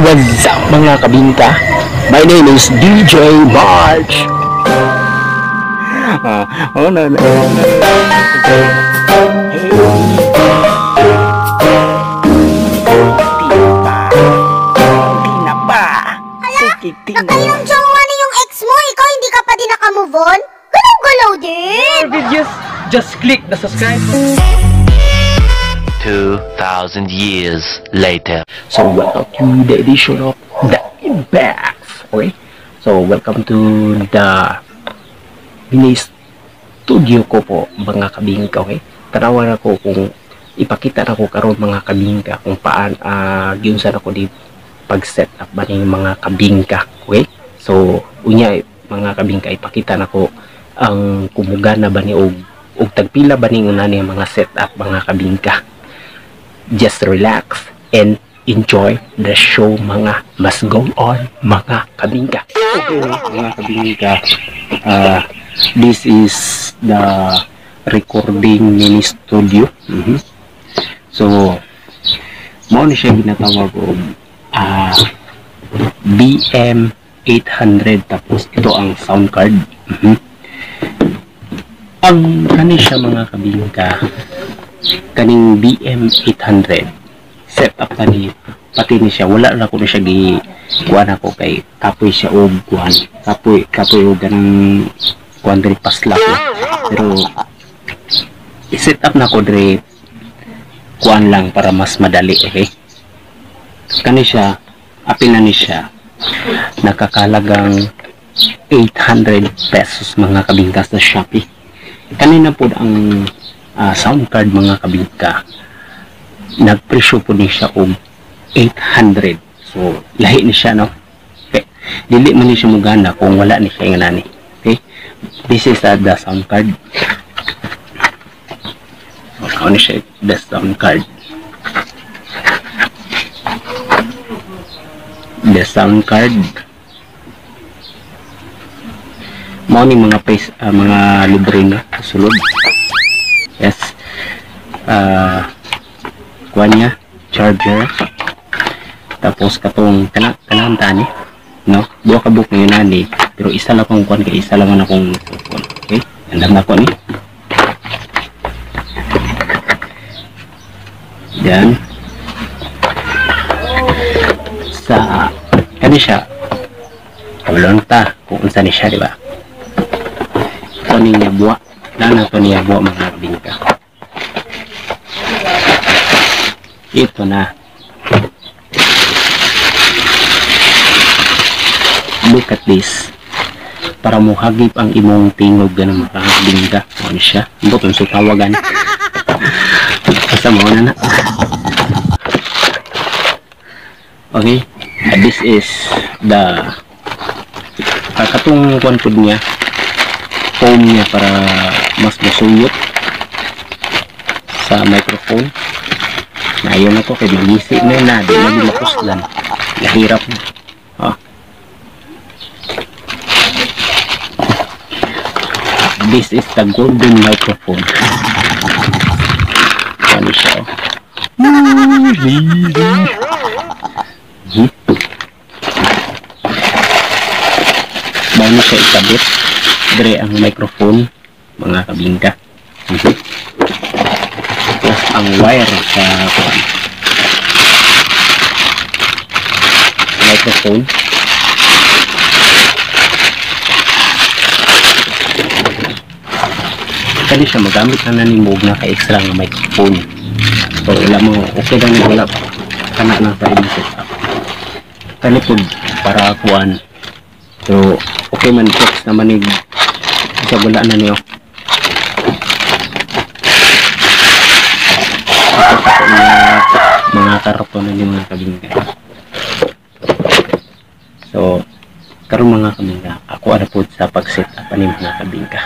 What's up, mga kabingka? My name is DJ March. Oh, no, no. Hey. Di na ba? Sige, di na. Nakayong jowa na yung ex mo, ikaw hindi ka pa din nakamove on? Galaw-galaw din! More videos, just click the subscribe button. 2,000 years later. So welcome to the edition of The Impact. Okay? So welcome to the mini studio ko po, mga kabingka, okay? Tanawan ako kung ipakita na ko karon, mga kabingka, kung paan giunsa na ko di pag-set up ba ning mga kabingka, okay? So unya, mga kabingka, ipakita na ko ang kumugana ba ni og tagpila ba ning una ni mga set up, mga kabingka. Just relax and enjoy the show, mga must go on, mga kabingka. Okay, mga kabingka, this is the recording mini studio. So mao ni siya ginatawag og BM 800, tapos ito ang sound card. Ang kani siya, mga kabingka, kaning BM 800 set up na ni pati ni siya, wala na ko ni siya gi kuan ako kay kapoy siya og kuan, kapoy kapoy og ganang kuan diri pasla ko, pero i-set up na ko diri kuan lang para mas madali, okay? Kani siya, apil na ni siya, nakakalagang 800 pesos, mga kabingka, sa Shopee. Kanina po ang sound card, mga kabingka, nagpresyo po ni siya og 800. So lahi ni siya, no? Okay. Dili man ni siya mugana kung wala ni siya ingani. Okay, this is the sound card. So ni siya the sound card, the sound card mao ni mga face, mga libre na sulod. Yes, kuan niya charger, tapos katong kanang tani, no, duha ka book ngayon ani, pero isa lang akong kuan kay isa lang man akong kuan. Okay, andam na ko ni diyan sa kani siya, kabalo ta kung unsa ni siya, di ba? Ito niya buwa, lana to niya buwa, mga kabingka. Ito na. Look at this. Para muhagip ang imong tingog ganun, mga kabingka. Ano siya? Butong sa tawagan. Basta mo na na. Okay. This is the katong kuan pud niya, foam niya para mas masuyot sa microphone. Nayon na to kay mangisi na na, di na makuslan. Nahirap na. Oh. This is the golden microphone. Ano siya? Bago siya ikabit dire ang microphone, mga kabingka. Tapos ang wire sa microphone. Kani siya magamit na nimo og naka-extra nga microphone. So wala mo, okay lang, wala kana lang sa imong setup. Kani pud para kuan. So okay man, fix naman ni sa wala na niyo. Mga karton na ni mga kabingka. So karon, mga kabingka, ako ara pud sa pag-set up ani, mga kabingka.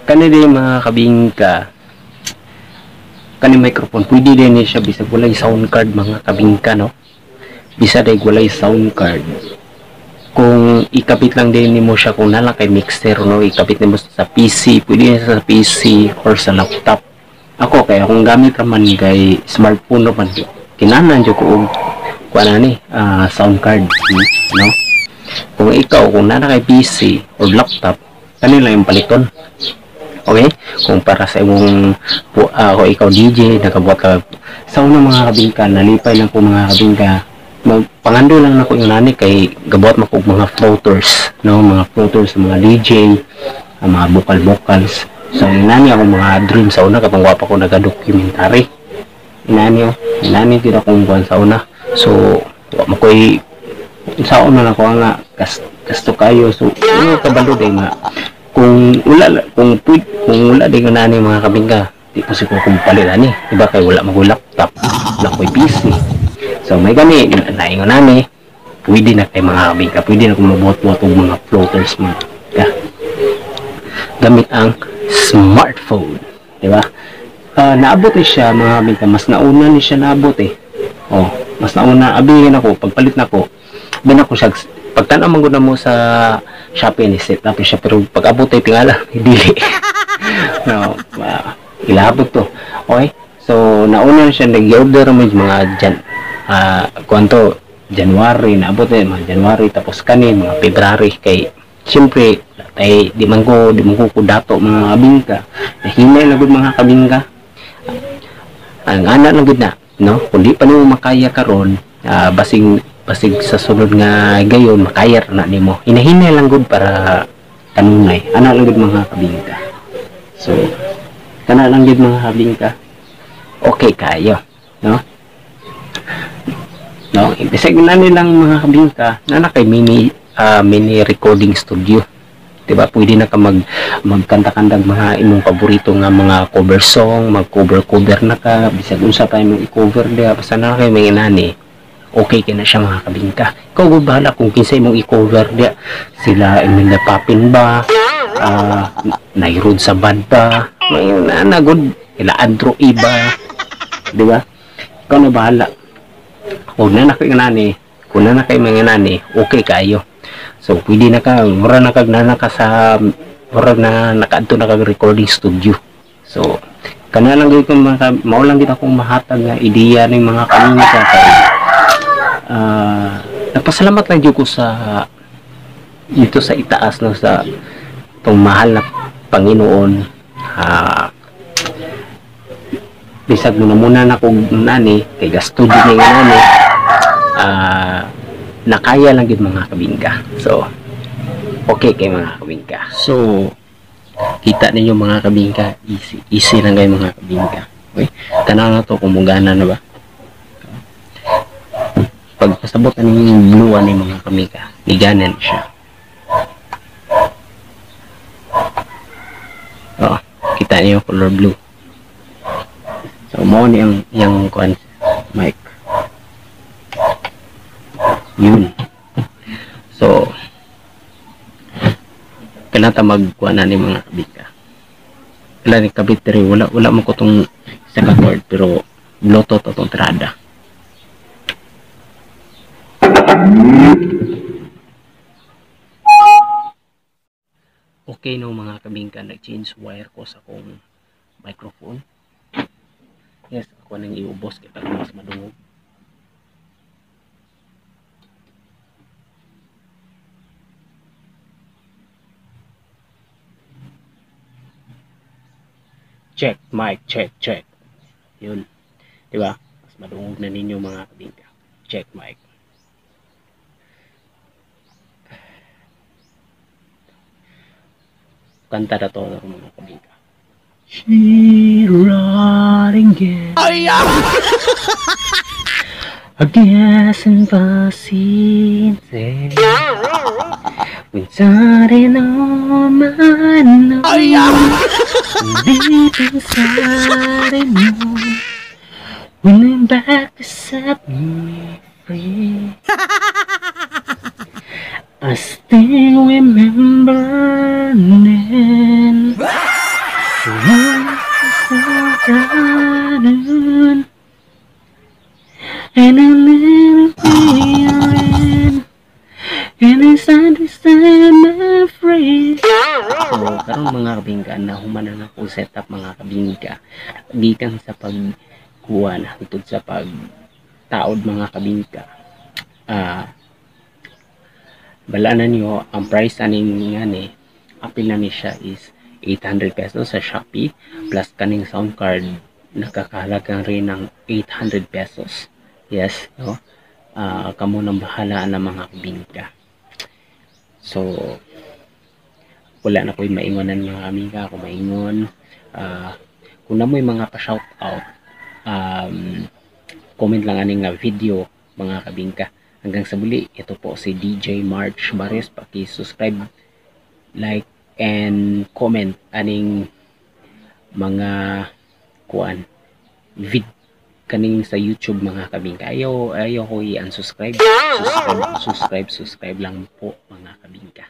Kani di, mga kabingka, Kani microphone pwede din ni siya bisag walay sound card mga kabingka, no? Bisag ay walay sound card, kung ikabit lang din nimo siya, kung nala kay mixer, no, ikabit nimo sa PC, pwede na sa PC or sa laptop. Ako kay akong gamit raman kay smartphone raman, kinanan jud ko og kuan ani sound card, no? Kung ikaw kung nala kay PC or laptop, kani lang yung paliton. Okay? Kung para sa imong kung ikaw DJ, nakabuhat ka sa una mga kabingka, nalipay lang ko mga kabingka, magpangando lang nako yung nani kay gabuhat man ko og mga floaters, no, mga floaters sa mga DJ, ang mga vocal vocals. So inani ako mga dream sa una kapag wa pa ko naga-documentary. Inani oh, inani gid akong kuan sa una. So wa mo koy sa una na ko nga gasto kayo. So ano kabalo day nga kung wala kung kung wala di nani mga kabingka, di po siguro kung palit ani, diba? Kay wala mo laptop, wala ko'y PC. So may gani naingon nani, pwede na kay mga kabingka, pwede na kung mabuhat-buhat og mga floaters mga kabingka gamit ang smartphone, diba? Naabot ni siya mga kabingka, mas nauna ni siya naabot eh. Oh, mas nauna abihin ako pagpalit nako, bin ako siya pagtan-aw man gud na mo sa Shopee ni set up siya, pero pag abot ay tingala dili. No, ilabot to. Okay? So nauna siya nag-order mo mga jan kuanto January, naabot eh mga January, tapos kani mga February kay siyempre tay di man ko dato mga kabingka. Nahinay na gud mga kabingka. Ang ana lang gud na, no? Kung di pa nimo makaya karon, basing basig sa sunod nga gayon makayar na nimo. Hinahinay lang gud para kanunay. Ana lang gud mga kabingka. So kana lang gud mga kabingka. Okay kayo, no? No, bisag na nilang mga kabingka, nana kay mini mini recording studio. Diba? Pwede na ka magkanta-kanta mga imong paborito nga mga cover song, mag-cover-cover na ka, bisag unsa pa imong i-cover diha, basta na kay mga nani. Okay kay na siya mga kabingka. Ikaw gud bahala kung kinsa imong i-cover diha. Sila Imelda Papin ba? Nairod sa band ba? May na good ila Andrew Iba. Diba? Ikaw na bahala. Kung na kay nani, kung na kay mga nani, okay kayo. So pwede na ka, mura na kag na ka sa mura na nakaadto na kag recording studio. So kana lang gyud kung mao lang gid akong mahatag nga ideya ning mga kabingka kay nagpasalamat lang jud ko sa dito sa itaas, no, sa itong mahal na Panginoon. Bisag muna muna na kog nani kay gasto jud ni nani, nakaya lang gid mga kabingka. So okay kay mga kabingka. So kita ninyo mga kabingka, easy easy lang kay mga kabingka. Okay, tanaw na to kung mugana na ba. Pag pasabot ani yung blue ani mga kabingka, liganan siya. Oh, kita niyo color blue. So mo ni ang yang kuan mic. Yun. So kailangan ta magkuan na ni mga kabingka. Kailangan ni kabit diri, wala mo ko tong isa ka cord pero Bluetooth atong tirada. Okay no mga kabingka, nag-change wire ko sa akong microphone. Yes, ako nang iubos kay para mas madungog. Check mic, check, check. Yun. Diba? Mas madungog na ninyo mga kabingka. Check mic. Kanta na to mga kabingka. She running again. I guess imposible. Minsan on my own. Deep inside I know when I'm back to set me free. I still remember then. Afternoon. And I'll never be around. And it's understand, my friend. So, karon, mga kabingka, nahuman na nako setup, mga kabingka. Gikan sa pagkuha na hangtod sa pag taod, mga kabingka. Bala na niyo ang price aning ngani, apil na ni siya is ₱800 sa Shopee, plus kaning sound card nakakahalaga rin ng ₱800. Yes, no? Kamo nang bahala na, mga kabingka. So wala na ko'y maingonan, mga kabingka. Ako maingon, kung naa moy mga pa-shout out, comment lang aning nga video, mga kabingka. Hanggang sa muli, ito po si DJ March Barrios. Paki-subscribe, like and comment aning mga kuan vid kaning sa YouTube, mga kabingka. Ayaw ayaw ko i-unsubscribe. Subscribe, subscribe, subscribe lang po, mga kabingka.